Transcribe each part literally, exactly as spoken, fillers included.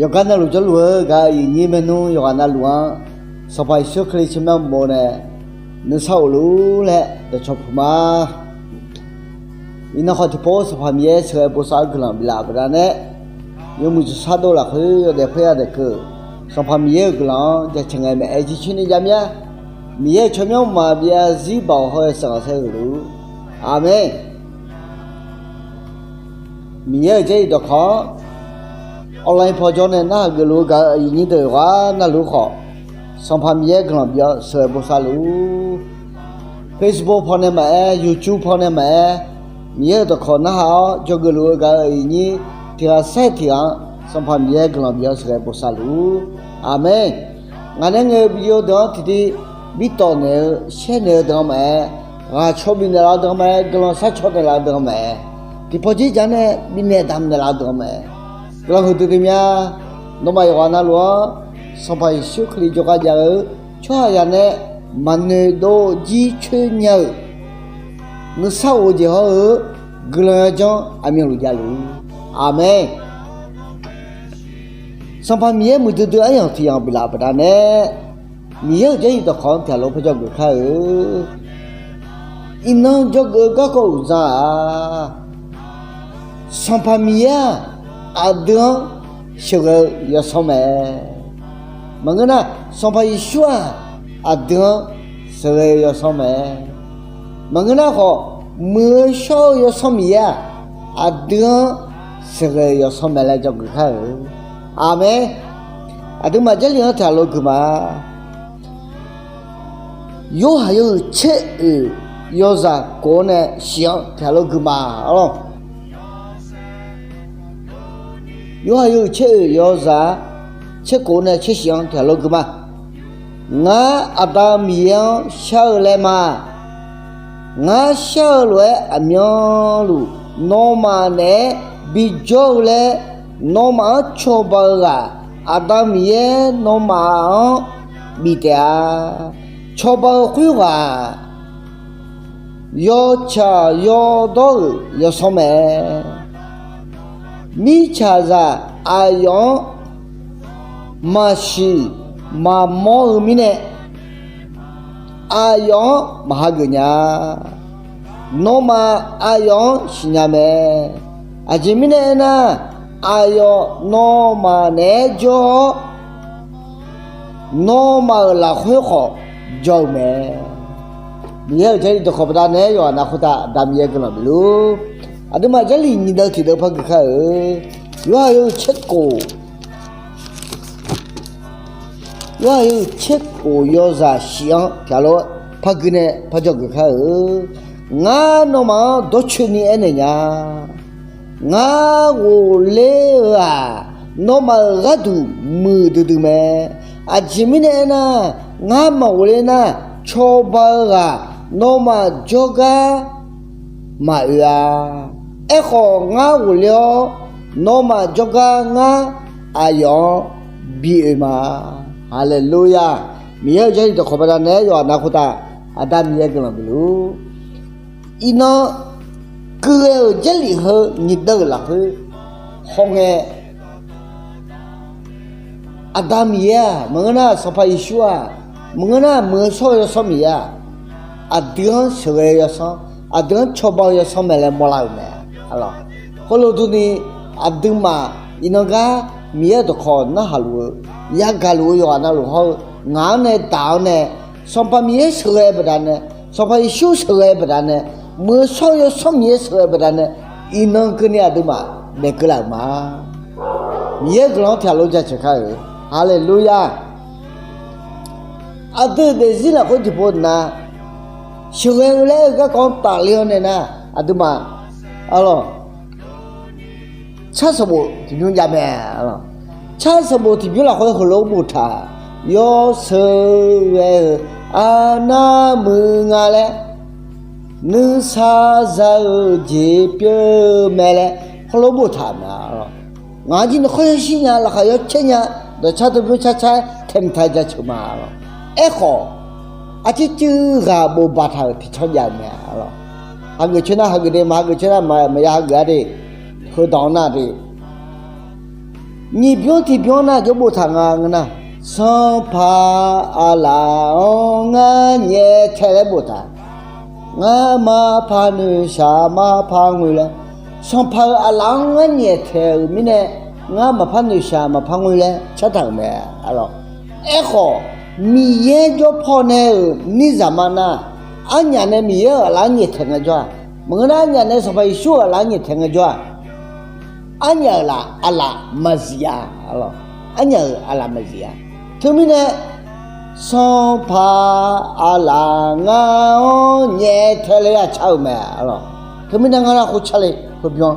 Yawqgar navluf jawrluf-eu gaq-eu aqyuif aqnyir maernmr yawqghaq navluf-anr, Sanqpaq Yeqsur Kali tsawrmyanr bof nae nuisar of luf-ur laer dawqcawq puq ma. Iqnan khawf tiqpov Sanqpaq Miqyaer sheuqghae bosav-eu guiqlanq biflaf-euq baqdanae, yawmuiq jeqsar dov lafkhoer yawdaef khoer-a daef keuv-euq Sanqpaq Miqyaer-euq guiqlanq-anr jaceuq ngae maeq-aer jircoer ni javmir-a. Miqyaer-euq tsawrmyanr mqmaq byav zarzir baoq hawr-eu sanqlanq saer huiq luf-ur. Aqmeq. Miqyaer-euq jarlif dawqkawq-anr online paw jawr nae narhaq geufluf-eu gaq-eu aqyuif aqnyir deuq yawqghaq navluf khawf, Sanqpaq Miqyaer guiqlanq bif-awr sheuqghae bosav luf-ur. Facebook paw nae maqaer, YouTube paw nae maqaer, Miqyaer-euq dawqkawq narhaq-awr dzawgeuf luf-eu gaq-eu aqyuif aqnyir tiq ghaq sair tiq ghaq-anr Sanqpaq Miqyaer guiqlanq bif-awr sheuqghae bosav luf-ur. Aqmeq. Ngaq nae ngaeq-eu video deuq-anr tiqtiv bitawq naeq-eu shaer naeq-eu deuq-anr maqaer, ghaq caw bifnaeq laf-eu deuq-anr maqaer, guiqlanq sharcaw naeq laf-eu deuq-anr maqaer, tiqpawf jir ja nae bifnaeq damq naeq laf-eu deuq-anr maqaer, guiqlanq huiqdui dui mya. Nawmaf yawqghaq navluf-anr Sanqpaq Yeqsur Kali jawrgar jav-eu tsawrhaqzaq nae maqnoeq dov jir coer nya-euq nuisar of-eu jeq hawr-eu guiqlanq yawdzanr aqmyanluf javluf-ur. Aqmeq. Sanqpaq Miqyaer muiqdui dui aryamq tiq yamq biflaf-euq baqdanae, Miqyaer-euq jarlif dawqkawq-anr tiq ghaq lof par dzawgeuf kar-eu. Iqnan dzawgeuf-eu garkawv uqdzan-aq, Sanqpaq Miqyaer-aq, aqdui-anr sheuqghae-eu yawsanr mae. Maqngeur nar, Sanqpaq Yeqsur-aq, aqdui-anr sheuqghae-eu yawsanr mae. Maqngeur nar khawf, muiq-eu shawr-eu yawsanr Miqyaer-aq, aqdui-anr sheuqghae-eu yawsanr mae laer dzawgeuf kar-eu. Aqmeq. Aqduimaf jarlif-anr tiq ghaq lof guiqma. Yorhaq yawhuiq tser oeq yawzaq kof-awr nae shif-anr tiq ghaq lof guiqma-awq. Yorhaq yawhuiq tser oeq yawzaq tser kof-awr nae tser shif-anr tiq ghaq lof guiqma. Ngar Aqda Miqyaer-anr shar-eu laer ma. Ngar shar-eu lof-aer aqmyanluf nawmaf naeq-aer bijawr-eu laer, nawmaf-anr cawba-eu ghaq Aqda Miqyaer nawmaf-anr bif taef-a. Cawba-eu khoerghaq-aq, yawtsaq yawdawr-euq yawsanr mae. Mirtsaqzaq aqyawf-anr maqsiq maqmawr-eu mirnae, aqyawf-anr maq hageuf nya. Nawmaf aqyawf-anr siqnya mae. Aqjeq mirnae aernar, aqyawf nawmaf naeq-aer jawr-awr, nawmaf-euq lafkhoer khawf jawr-eu mae. Miqyaer-euq jarlif dawqkawq baqdanae yawqghaq navluf khoertav Aqda Miqyaer guiqlanq bif luf-ur. Aqduimaf jarlif nyiq deuv tiq deuv par gui kar-eu. Yorhaq yawhuiq tser kof Yorhaq yawhuiq tser kof yawzaq shif-anr tiq ghaq lof par gui nae par dzawgeuf kar-eu. Ngar nawmaf-anr dawrcoeni aernaeq nya. Ngar ghofler-eu-aq, nawmaf-euq gharduq muiqdui dui mae. Aqjeq mirnae aernar, ngar maqghofler nar, cawba-eu ghaq nawmaf jawrgar maqoe-a. Aerkhawf, ngar ghofler-awr, nawmaf jawrgar ngar aqyawf-anr bi oe ma. Haleluya! Miqyaer-euq jarlif dawqkawq baqdanae yawqghaq navluf khoertav Aqda Miqyaer guiqlanq bif luf-ur. Iqnan keuvghae-euq jarlif heu nyiq deuv-euq lafkhoer hawngae, Aqda Miqyaer-aq, maqngeur nar Sanqpaq Yeqsur-aq, maqngeur nar muiq-eu shawr-eu yawsanr Miqyaer-aq, aqdui-anr sheuqghae-eu yawsanr, aqdui-anr cawba-eu yawsanr mae laer mawrlar-euq mae. Khoerlof durni, aqduimaf iqnan gar Miqyaer-euq dawqkawq narhaq luf-eu, yagaq luf-eu yawqghaq navluf hawr-eu, ngaq-anr nae daq-awr nae, Sanqpaq Miqyaer sheuqghae-eu baqdanae, Sanqpaq Yeqsur sheuqghae-eu baqdanae, muiq-eu shawr-eu yawsanr Miqyaer sheuqghae-eu baqdanae, iqnan keuvni aqduimaf daef keuvlaf-euq ma. Miqyaer guiqlanq-anr tiq ghaq lof jaceuq kar-eu. Haleluya! Aqdui-euq daefzir lafkhoer tiqpov na, sheuqghae-eu laer-eu garkawv-anr tafler-awr nae nar, aqduimaf, arlawq, tsar sanqbof tiqbymr jav mae, arlawq. Tsar sanqbof tiqbymr lafkhoer heulof-aer boftaq, yawsheu ghae-eu arnavmuiq nga laer, nuisar za-eu jeq pyeuf-eu mae laer heulof-aer boftaq mae, arlawq. Ngaq-anr jir nuikhanr yawshir nya, laqkhaq yawcaer nya, dawqtsar dawrbymr carcar-aer taeqmq taq jaceuq ma, arlawq. Aerkhawf, arcuir cuiv ghaq bof baq taq-euq tiqcanr jav-eu mae, arlawq. Hageuf coer nar hageuf de, maq hageuf coer nar maqya hageuf-a de, heudawq-anr nar de. Nyiq bymr tiq bymr nar jawr boftaq nga ngeur nar, Sanqpaq aqlaf-anr ngar nyaeftaeq laer boftaq. Ngar maqpar noeqshaq maqpar ngoe laer, Sanqpaq-euq aqlaf-anr ngar nyaeftaeq-euq mirnae, ngar maqpar noeqshaq maqpar ngoe laer cartaq-euq mae. Aerkhawf, Miqyaer jawr pawnae-euq nirzaq ma nar, arnyaf nae Miqyaer-euq aqlaf-anr nyaeftaeq ngaejawr-aq, maqngeur nar arnyaf nae Sanqpaq Yeqsur-euq aqlaf-anr nyaeftaeq ngaejawr-aq, arnyaf-euq laf aqlaf maqzif-a. Arnyaf-euq aqlaf maqzif-a. Teumirnae, Sanqpaq aqlaf ngar-anr nyaeftaeq laer ya car-eu mae. Teumirnae ngar nar khoercar le, khoerbymr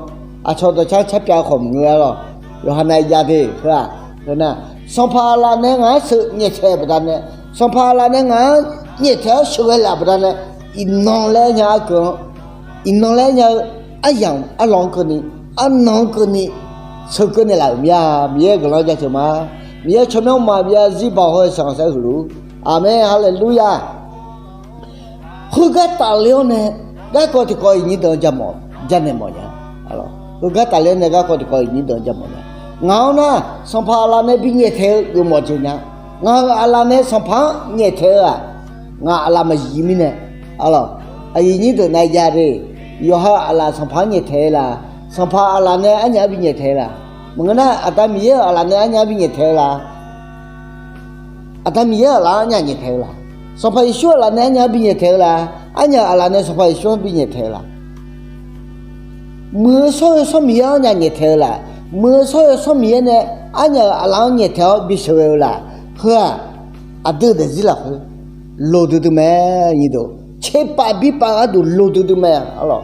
aqcawq dawqcar carpyav khawf maqngeur-a lawq. Yawqha nav jav de heu-aq, heu nar, Sanqpaq aqlaf nae ngaq-anr sheuq nyaeftaeq baqdanae, Sanqpaq aqlaf nae ngaq-anr nyaeftaeq-awr sheuqghae laf baqdanae, iqnan laer nya arkeuv-anr, iqnan laer nya-eu aryamq arlawq-anr keuvni, arnan-anr keuvni, sheuqkeuv naeqlaf-euq mir-a. Miqyaer guiqlanq jaceuq ma. Miqyaer tsawrmyanr maqbyav zarzir baoq haw-eu sanqsaer huiq luf-ur. Aqmeq, haleluya. Khoergar tafler-awr nae, garkawv tiqkawv iqnyir deuq-anr ja mawf, ja naeq mawf nya. Khoergar tafler-awr nae garkawv tiqkawv iqnyir deuq-anr ja mawf nya. Ngaq-anr nar, Sanqpaq aqlaf nae bi nyaeftaeq-eu geufmawf jeq nya. Ngaq-euq aqlaf nae Sanqpaq-anr nyaeftaeq-eu-aq, ngaq aqlaf maqzif mirnae, aqlawq, aqyuif nyir deuq nav jav de. Yawqha-euq aqlaf Sanqpaq-anr nyaeftaeq-eu laf? Sanqpaq aqlaf nae arnyaf-anr bi nyaeftaeq-eu laf? Maqngeur nar, Aqda Miqyaer-euq aqlaf nae arnyaf-anr bi nyaeftaeq-eu laf? Aqda Miqyaer-euq aqlaf-anr arnyaf nyaeftaeq-eu laf? Sanqpaq Yeqsur aqlaf nae arnyaf-anr bi nyaeftaeq-eu laf? Arnyaf-euq aqlaf nae Sanqpaq Yeqsur-anr bi nyaeftaeq-eu laf? Muiq-eu shawr-eu Yawsanr Miqyaer-anr arnyaf nyaeftaeq-eu laf? Muiq-eu shawr-eu Yawsanr Miqyaer nae arnyaf-euq aqlaf-anr nyaeftaeq-awr bi sheuqghae-eu laf? Heu-aq, aqdui-euq daefzir lafkhoer lo duidui mae. Tserpav birpav gharduq lo duidui mae, aqlawq.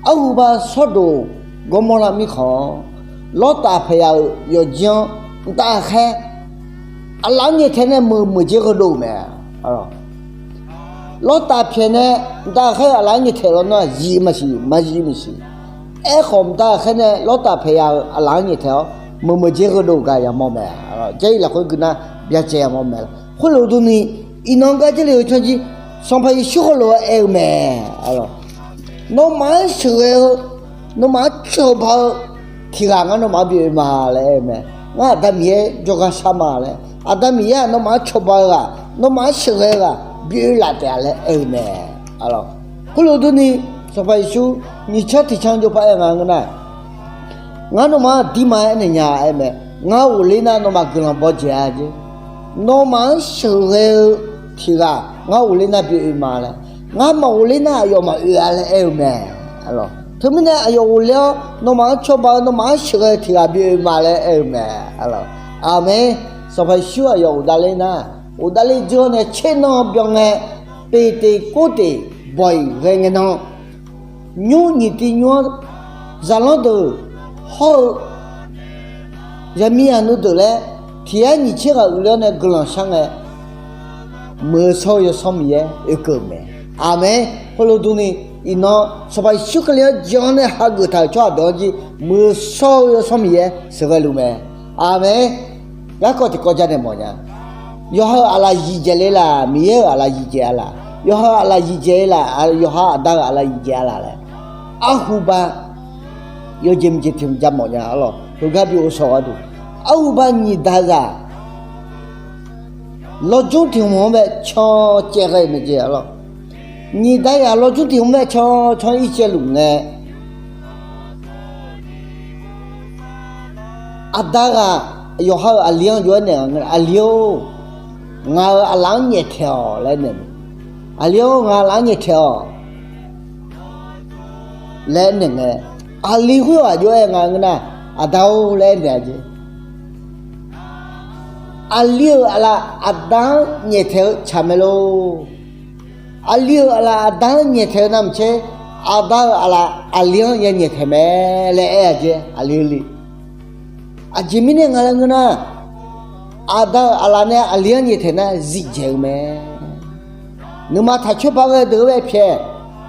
Arhuba Sawrdoq Gawrmawrlav mirkhanq-anr, Lawrtaf paeqyaq-euq yawqjir-anr mqtav ghaqkhaer aqlaf-anr nyaeftaeq nae meuq meuq jer gheudov-euq mae. Lawrtaf pyaeq nae mqtav ghaqkhaer aqlaf-anr nyaeftaeq lawnmr-aq zif maqsiq, maqzif maqsiq. Aerkhawf mqtav ghaqkhaer nae Lawrtaf paeqyaq-euq aqlaf-anr nyaeftaeq-awr meuq meuq jer gheudov-eu gaq yamawr mae. Jarlif lafkhoer gui nar byacaevya mawr mae. Khoerlof durni, iqnan gar Jarlif-eu canjir, Sanqpaq Yeqsur heulof-aer aer-eu mae. Nawmaf-anr sheuqghae-eu, nawmaf-anr cawba-eu tiq ghaq ngar nawmaf-anr bi oe ma laer aer-eu mae. Ngar Aqda Miqyaer jawrgar shar ma laer, Aqda Miqyaer-aq nawmaf-anr cawba-eu ghaq, nawmaf-anr sheuqghae-eu ghaq bi oe laf taef-a laer aer-eu mae. Khoerlof durni, Sanqpaq Yeqsur nyiq canr tiq canr jawrpar aer nga ngeur nar, ngar nawmaf-anr aqdirma aernaeq nya aer mae. Ngar ghofler nar nawmaf guiqlanq baw dzaeq-a jeq. Nawmaf-anr sheuqghae-eu tiq ghaq ngar ghofler nar bi oe ma laer, ngar maqghofler nar aqyawf maqoe-a laer aer-eu mae. Teumirnae aqyawf ghofler-awr nawmaf-anr cawba-eu, nawmaf-anr sheuqghae-eu tiq ghaq bi oe ma laer aer-eu mae. Aqmeq. Sanqpaq Yeqsur aqyawf ghofdav ler nar, ghofdav ler dzeur-awr nae tser nan byan ngae, teq teq kov teq bawq-iq ghae ngae nan, nymr nyiq tiv nymr-anr zaqlanr deuq hawr-eu zaqmiq zaqnui deuq laer tiq yar nyiq tser ghaq uiqler-awr nae guiqlanq shar ngae, muiq-eu shawr-eu Yawsanr Miqyaer oekeuv-euq mae. Aqmeq. Khoerlof durni, iqnan Sanqpaq Yeqsur Kali-anr jan-awr nae hageuf taq-euq tsawrhaq deuq-anr jir muiq-eu shawr-eu Yawsanr Miqyaer sheuqghae luf mae. Aqmeq. Garkawv tiqkawv janaeq mawf nya. Yawqha-euq aqlaf zifjaeq le laf, Miqyaer-euq aqlaf zifjaeq-a laf? Yawqha-euq aqlaf zifjaeq-a laf, yawqha Aqda-euq aqlaf zifjaeq-a laf laer, arhuba yawjeq miqjeq tiq hmq ja mawf nya, arlawq. Heugar bi ghovshaw gharduq, arhuba nyiq dazaq lawjmr tiq hmq-anr bae can caev ghae-euq mae jeq, arlawq. Nyiq dazaq lawjmr tiq hmq bae can can ircaev luf ngae, Aqda ghaq yawqha-euq aqli-anr jov-aer naeq-a, Aqli-or, ngaq-euq aqlaf-anr nyaeftaeq-awq laer naeq-eu. Aqli-or, ngaq-euq aqlaf-anr nyaeftaeq-awq laer naeq ngae, aqli khoer-aq jov-aer nga ngeur nar, Aqda-or laer naeq-a jeq. Aqli-euq aqlaf Aqda-anr nyaeftaeq-eu tsaq mae lor. Aqli-euq aqlaf Aqda-anr nyaeftaeq-eu navmaqtser, Aqda-euq aqlaf aqli-anr ya nyaeftaeq mae laer aer-a jeq, aqli-eu li. Aqjeq mirnae nga laer ngeur nar, Aqda-euq aqlaf nae aqli-anr nyaeftaeq nar zifjaeq-eu mae. Nuima taq coer ba ghae deuq-anr bae pyaeq,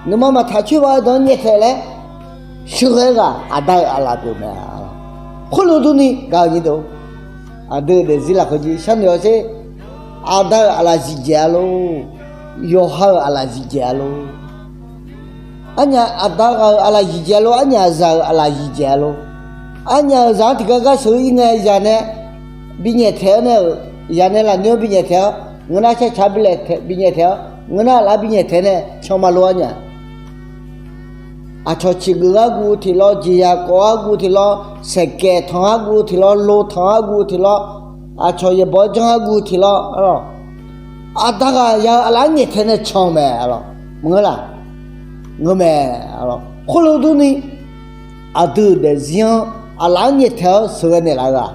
nuima maqtaq coer ba ghae deuq-anr nyaeftaeq laer sheuqghae ghaq Aqda-euq aqlaf pyeuf mae. Khoerlof durni gaq-eu nyir deuq, aqdui-euq daefzir lafkhoer jir sharnoeq-awr sher. Aqda-euq aqlaf zifjaeq-a lor, yawqha-euq aqlaf zifjaeq-a lor. Arnyaf Aqda ghaq-euq aqlaf zifjaeq-a lor, arnyaf zaq-euq aqlaf zifjaeq-a lor. Arnyaf-euq zaq-anr tiqgar gar sheuq-eu ir ngae, zaq nae binyaef taeq-awr nae-euq, zaq nae lafnoer-anr binyaef taeq-awr, ngeur nar carcaq bi laef binyaef taeq-awr, ngeur nar aqlaf binyaef taeq nae can ma lo arnyaf. Aqcawq ciqgeuf-aer guv tiq lawr, jeqzaq kawv-aer guv tiq lawr, saeqkaef tanq-aer guv tiq lawr, lo tanq-aer guv tiq lawr, aqcawq yaeqbawq-aer janr-aer guv tiq lawr, arlawq. Aqda ghaq ya-eu aqlaf-anr nyaeftaeq nae can-eu mae, arlawq. Maqngeur laq? Ngeur mae, arlawq. Khoerlof durni, aqdui-euq daefzir-anr aqlaf-anr nyaeftaeq-awr sheuqghae naeqlaf-eu ghaq,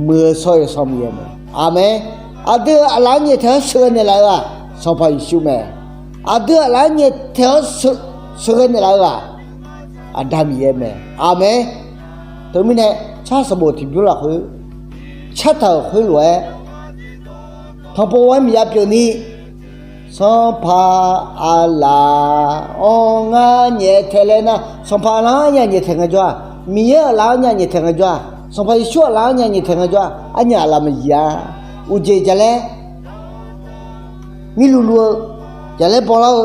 muiq-eu shawr-eu Yawsanr Miqyaer mae. Aqmeq. Aqdui-euq aqlaf-anr nyaeftaeq-awr sheuqghae naeqlaf-eu ghaq, Sanqpaq Yeqsur mae. Aqdui aqlaf-anr nyaeftaeq-awr sheuqghae naeqlaf-eu ghaq, Aqda Miqyaer mae. Aqmeq. Teumirnae, tsar sanqbof tiqbymr lafkhoer, cartaq-euq khoerlof-aer, tanqpov-aer miqya pyeufni, Sanqpaq aqlaf-anr ngar nyaeftaeq laer nar, Sanqpaq aqlaf-anr arnyaf nyaeftaeq ngae jawr-aq, Miqyaer aqlaf-anr arnyaf nyaeftaeq ngae jawr-aq, Sanqpaq Yeqsur aqlaf-anr arnyaf nyaeftaeq ngae jawr-aq, arnyaf aqlaf maqyif-a. Uqjeq jaqlaer mirluvluv-eu, jaqlaer bawlar-eu,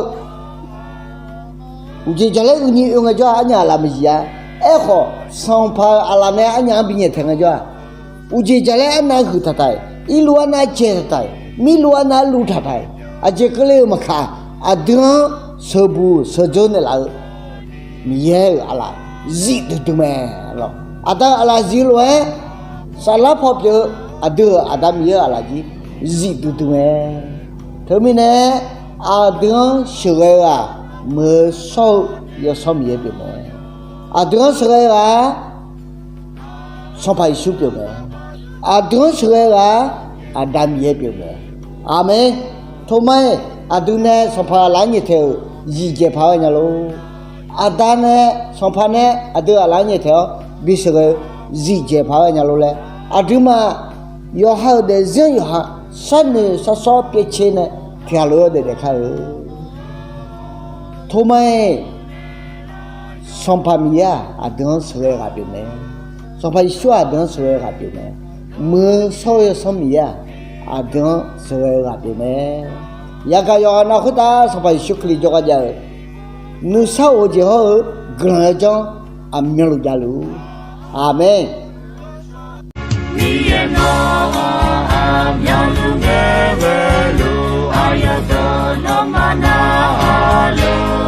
uqjeq jaqlaer uini oe ngae jawr-aq, arnyaf aqlaf maqyif-a. Aerkhawf, Sanqpaq-euq aqlaf nae arnyaf-anr binyaef taeq ngae jawr-aq, uqjeq jaqlaer arnav huiq taqtaq-iq, irluv arnav caev taqtaq-iq, mirluv arnav luv taqtaq-iq, aqjeq keuvle-eu maqkaq, aqdui-anr sheuqbuq sheuqdzeur naeqlaf-eu Miqyaer-euq aqlaf zif duidui mae, arlawq. Aqda-euq aqlaf zif-eu lof-aer, saflar paw pyeuf-eu aqdui-euq Aqda Miqyaer-euq aqlaf jir zif duidui mae. Teumirnae, aqdui-anr sheuqghae-eu ghaq, muiq-eu shawr-eu Yawsanr Miqyaer pyeufmae. Aqdui-anr sheuqghae-eu ghaq, Sanqpaq Yeqsur pyeufmae. Aqdui-anr sheuqghae-eu ghaq, Aqda Miqyaer pyeufmae. Aqmeq. Toma-iq, aqdui nae Sanqpaq aqlaf-anr nyaeftaeq-euq zifjaeq paq-aer nya lor. Aqda nae, Sanqpaq nae aqdui aqlaf-anr nyaeftaeq-awr bisheuqghae-eu zifjaeq paq-aer nya lor laer, aqduimaf yawqha-euq daefzir-anr yawqha sharnoeq sharsawr pyaevcae nae tiqghaq lof-aer daef daef kar-eu. Toma-iq, Sanqpaq Miqyaer-aq, aqdui-anr sheuqghae ghaq pyeufmae. Sanqpaq Yeqsur-aq, aqdui-anr sheuqghae ghaq pyeufmae. Muiq-eu shawr-eu Yawsanr Miqyaer-aq, aqdui-anr sheuqghae ghaq pyeufmae. Yagaq yawqghaq nav khoertav Sanqpaq Yeqsur Kali jawrgar jav-eu nuisar of-eu jeq hawr-eu guiqlanq yawdzanr aqmyanluf javluf-ur. Aqmeq. Miqyaer nawq-anr aqmyanluf ngae ghaeluf-eu aqyawf deuq nawmaf narhaq luf.